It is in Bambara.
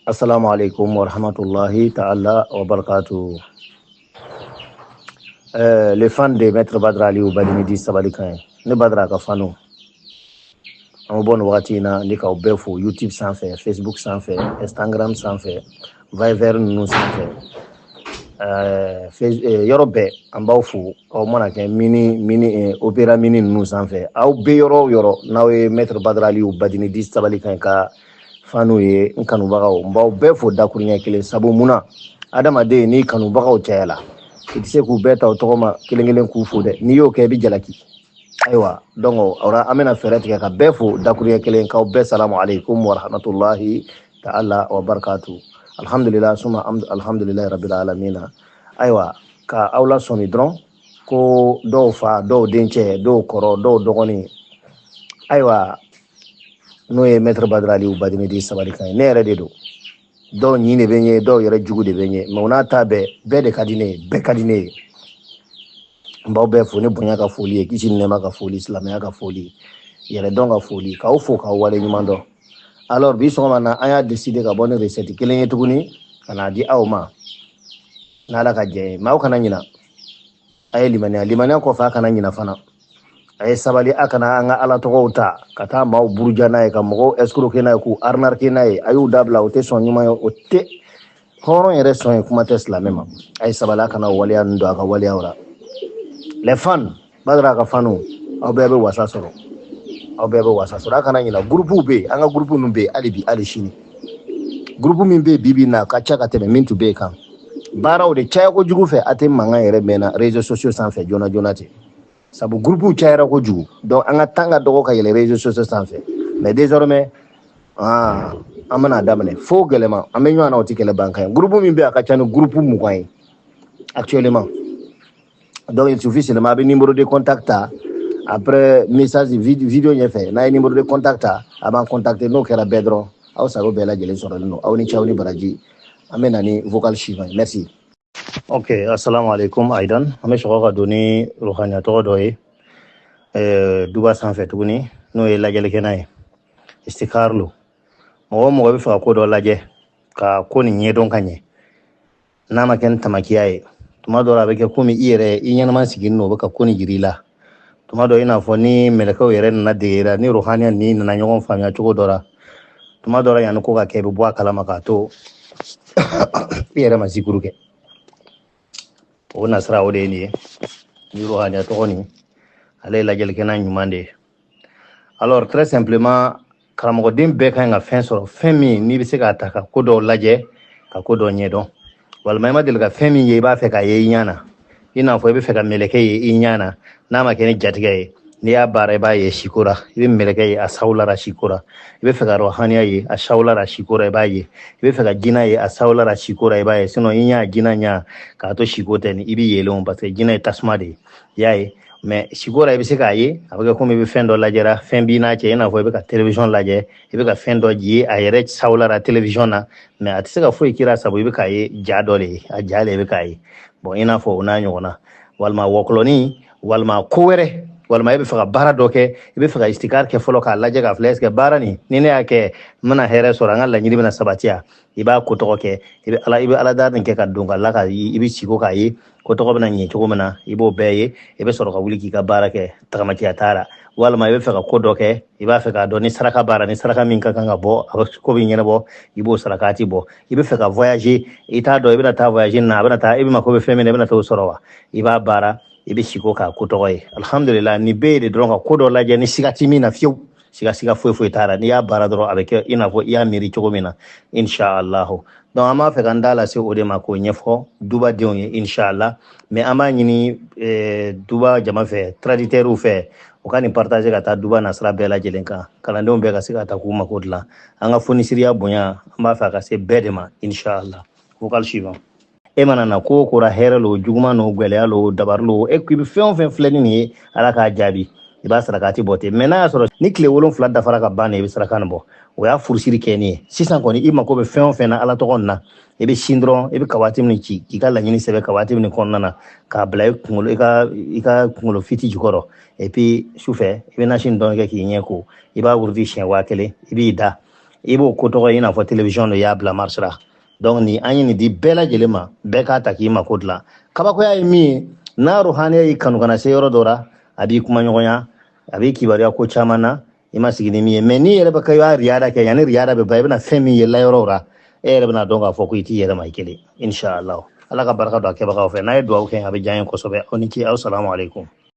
Assalamu alaikum wa rahmatullahi ta'ala wa barakatuh. Les fans de Maître Badra Aliou Badini dit Sabalikan ye. Ne Badra ka fanu. An bɛ bɔ nin wagati in na ni k'aw bɛɛ fo YouTube sanfɛ, Facebook sanfɛ, Instagram sanfɛ, Viber ninnu sanfɛ. Yɔrɔ bɛɛ an b'aw fo. Aw mana kɛ mini mini Opera mini ninnu sanfɛ, aw bɛ yɔrɔ o yɔrɔ n'aw ye Maître Badra Aliou Badini dit Sabalikan ka fanu ye, n kanubagaw, n b'aw bɛɛ fo dakuruɲɛ kelen. Sabu mun na? Adamaden, n'i kanubagaw cayala, i tɛ se k'u bɛɛ ta o tɔgɔ ma kelen kelen k'u fo dɛ. N'i y'o kɛ, i bɛ jalaki. Ayiwa, donc o an bɛna fɛɛrɛ tigɛ ka bɛɛ fo dakuruɲɛ kelen, k'aw bɛɛ salamu aleykum wa rahmatulahi ta'ala wa barakatu. Alhamdulillah, suma alhamdulillahi rabbil alamina. Ayiwa, ka aw lasɔmi dɔrɔn ko dɔw fa, dɔw dencɛ, dɔw kɔrɔ, dɔw dɔgɔnin, ayiwa, n'o ye Maître Badra Aliou Badini dit Sabalikan ye. Ne yɛrɛ de don. Dɔw ɲin de bɛ n ye, dɔw yɛrɛ jugu de bɛ n ye, mais o n'a ta bɛɛ, bɛɛ de ka di ne ye, bɛɛ ka di ne ye. N b'aw bɛɛ fo ni bonya ka foli ye, kisi ni nɛɛma ka foli, silamɛya ka foli, yɛrɛdɔn ka foli, k'aw fo k'aw wale ɲuman dɔn. Alors, bi sɔgɔma na, an y'a décider ka bɔ ni recette kelen ye tuguni ka n'a di aw ma n'Ala ka jɛ ye. Mais aw kana ɲina, a ye limaniya. Limaniya kɔfɛ, a kana ɲina fana, a ye sabali. A kana an ka Ala tɔgɔw ta ka taa maaw buruja n'a ye, ka mɔgɔw escroquer n'a ye, k'u arnaquer n'a ye. A y'u dabila, o tɛ sɔn ɲuman ye, o tɛ hɔrɔn yɛrɛ sɔn ye, kuma tɛ silamɛ ma. A ye sabali, a kana waleya ninnu don a ka waleyaw la. Les fans, Badara ka fanu, aw bɛɛ bɛ wasa sɔrɔ, aw bɛɛ bɛ wasa sɔrɔ. A kana ɲina, groupe bɛ yen, an ka groupe ninnu bɛ yen hali bi, hali sini. Groupe min bɛ yen bi bi in na, a ka ca ka tɛmɛ min tun bɛ yen kan. Baaraw de caya kojugu fɛ, a tɛ mankan yɛrɛ mɛnna réseaux sociaux sanfɛ joona joona ten, sabu groupe cayara kojugu. Donc an ka temps ka dɔgɔ ka yɛlɛ réseaux sociaux sanfɛ. Mais désormais, ah, an bɛna daminɛ fo gɛlɛma, an bɛ ɲɔgɔn na, o tɛ kɛlɛ ban kan ye. Groupe min bɛ yen, a ka ca ni groupe 20 ye actuellement. Donc il suffit seulement a bɛ numéro de contact ta après message vidéo ɲɛfɛ. N'a ye numéro de contact ta, a b'an contacter. N'o kɛra bɛɛ dɔrɔn, aw sago bɛɛ lajɛlen sɔrɔlen don. Aw ni ce, aw ni baraji. An bɛ na ni vocal suivant ye. Merci. Ok, assalamu alaikum. Aidan, an bɛ sɔrɔ ka don ni ruhaniya tɔgɔ dɔ ye duba sanfɛ tuguni, n'o ye lajɛlikɛnɛ ye, istikarlo. Mɔgɔ o mɔgɔ bɛ fɛ ka ko dɔ lajɛ, ka ko nin ɲɛdɔn ka ɲɛ, n'a ma kɛ ni tamakiya ye, tuma dɔ la a bɛ kɛ komi i yɛrɛ i ɲɛnama sigilen don, o bɛ ka ko nin jira i la. Tuma dɔ, i n'a fɔ ni mɛlɛkɛw yɛrɛ nana dege i la, ni ruhaniya ni nana ɲɔgɔn faamuya cogo dɔ la, tuma dɔ la, yanni ko ka kɛ, i bɛ bɔ a kalama k'a to i yɛrɛ ma zikuru kɛ. O nasira, o de ye nin ye. Ni ruhaniya tɔgɔ nin, ale ye lajɛlikɛnɛ ɲuman de ye. Alors, très simplement, karamɔgɔden bɛɛ ka ɲi ka fɛn sɔrɔ, fɛn min n'i bɛ se k'a ta ka ko dɔw lajɛ, ka ko dɔw ɲɛdɔn, walima i ma deli ka fɛn min ye, i b'a fɛ k'a ye i ɲɛ na, i n'a fɔ i bɛ fɛ ka mɛlɛkɛ ye i ɲɛ na. N'a ma kɛ ni jatigɛ ye, n'i y'a baara, i b'a ye sikora. I bɛ mɛlɛkɛ ye a sawulara sikora. I bɛ fɛ ka rɔhaniya ye a sawulara sikora, i b'a ye. I bɛ fɛ ka jinɛ ye a sawulara sikora, i b'a ye. Sinon, i ɲɛ jinɛ ɲɛ k'a to siko tɛ ni i bɛ yɛlɛn, parce que jinɛ ye tasuma de ye, i y'a ye. Mais sikora, i bɛ se k'a ye, a bɛ kɛ komi i bɛ fɛn dɔ lajɛra, fɛn b'i n'a cɛ, i n'a fɔ i bɛ ka télévision lajɛ, i bɛ ka fɛn dɔ ye a yɛrɛ sawulara télévision na, mais a tɛ se ka foyi k'i la, sabu i bɛ k'a ye ja dɔ de ye, a ja de i bɛ k'a ye. Bon, i n'a fɔ o n'a ɲɔgɔnna, walima wɔkulɔnin, walima ko wɛrɛ, walima e bɛ fɛ ka baara dɔ kɛ, i bɛ fɛ ka istikar kɛ fɔlɔ k'a lajɛ k'a filɛ, est ce que baara nin, ni ne y'a kɛ, n bɛna hɛrɛ sɔrɔ, an ka laɲini bɛna sabati ya. I b'a ko tɔgɔ kɛ, i bɛ Ala, i bɛ Ala da nin kɛ ka don ka la ka i bɛ siko k'a ye ko tɔgɔ bɛna ɲɛ cogo min na, i b'o bɛɛ ye. I bɛ sɔrɔ ka wuli k'i ka baara kɛ, tagamaciya t'a la. Walima i bɛ fɛ ka ko dɔ kɛ, i b'a fɛ k'a dɔn ni saraka baara, ni saraka min ka kan ka bɔ, a bɛ ko bɛ ɲɛnabɔ, i b'o sarakati bɔ. I bɛ fɛ ka voyager, i t'a dɔn i bɛna taa voyage na, a bɛna taa, i bɛ mako bɛ fɛn min na, i bɛna t'o sɔrɔ wa, i b'a baara, i bɛ siko k'a ko tɔgɔ ye. Alhamdulillah, nin bɛɛ ye de dɔrɔn ka ko dɔ lajɛ ni siga ti min na fiyewu, siga siga foyi foyi t'a la. N'i y'a baara dɔrɔn, a bɛ kɛ i n'a fɔ i y'a miiri cogo min na, inshallah. Donc an b'a fɛ k'an da lase o de ma k'o ɲɛfɔ dubadenw ye, inshallah. Mais an b'a ɲini duba jama fɛ, traditeurs fɛ, u ka nin partager ka taa duba nasira bɛɛ lajɛlen kan, kalandenw bɛɛ ka se ka ta k'u mako dilan. An ka fonisiriya bonya, an b'a fɛ a ka se bɛɛ de ma, inshallah. Vocal suivant. E mana na ko o ko la, hɛrɛ lo, juguman no, gwɛlɛya lo, dabari lo, e ko i bɛ fɛn o fɛn filɛ ni nin ye, Ala k'a jaabi, i b'a sarakati bɔ ten. Mais n'a y'a sɔrɔ ni tile 7 dafara ka ban de, i bɛ saraka nin bɔ, o y'a furusiri kɛ nin ye. Sisan kɔni, i mako bɛ fɛn o fɛn na Ala tɔgɔ nin na, i bɛ sin dɔrɔn, i bɛ kawati min ci k'i ka laɲini sɛbɛn kawati min kɔnɔna na k'a bila i kunkolo, i ka kunkolo fiti jukɔrɔ. Et puis sufɛ, i bɛ nasi dɔɔni kɛ k'i ɲɛ ko, i b'a wurudi siɲɛ 1000, i b'i da. I I b'o ko tɔgɔ ye i n'a fɔ télévision dɔ i y'a bila marche la. Donc ni an ye nin di bɛɛ lajɛlen ma, bɛɛ k'a ta k'i mako dilan. Kabakoya ye min ye, n'a ruhaniya y'i kanu ka na se yɔrɔ dɔ la, a b'i kumaɲɔgɔnya, a b'i kibaruya ko caman na i ma sigi ni min ye. Mais n'i yɛrɛ bɛ ka i b'a riyada kɛ, yanni riyada bɛ ban, i bɛna fɛn min ye layɔrɔw la, e yɛrɛ bɛna dɔn k'a fɔ ko i t'i yɛrɛ ma i kelen, inshallah. Ala ka barika don a kɛbagaw fɛ. N'a ye dugawu kɛ, a bɛ diya n ye kosɛbɛ. Aw ni ce, aw salamu aleykum.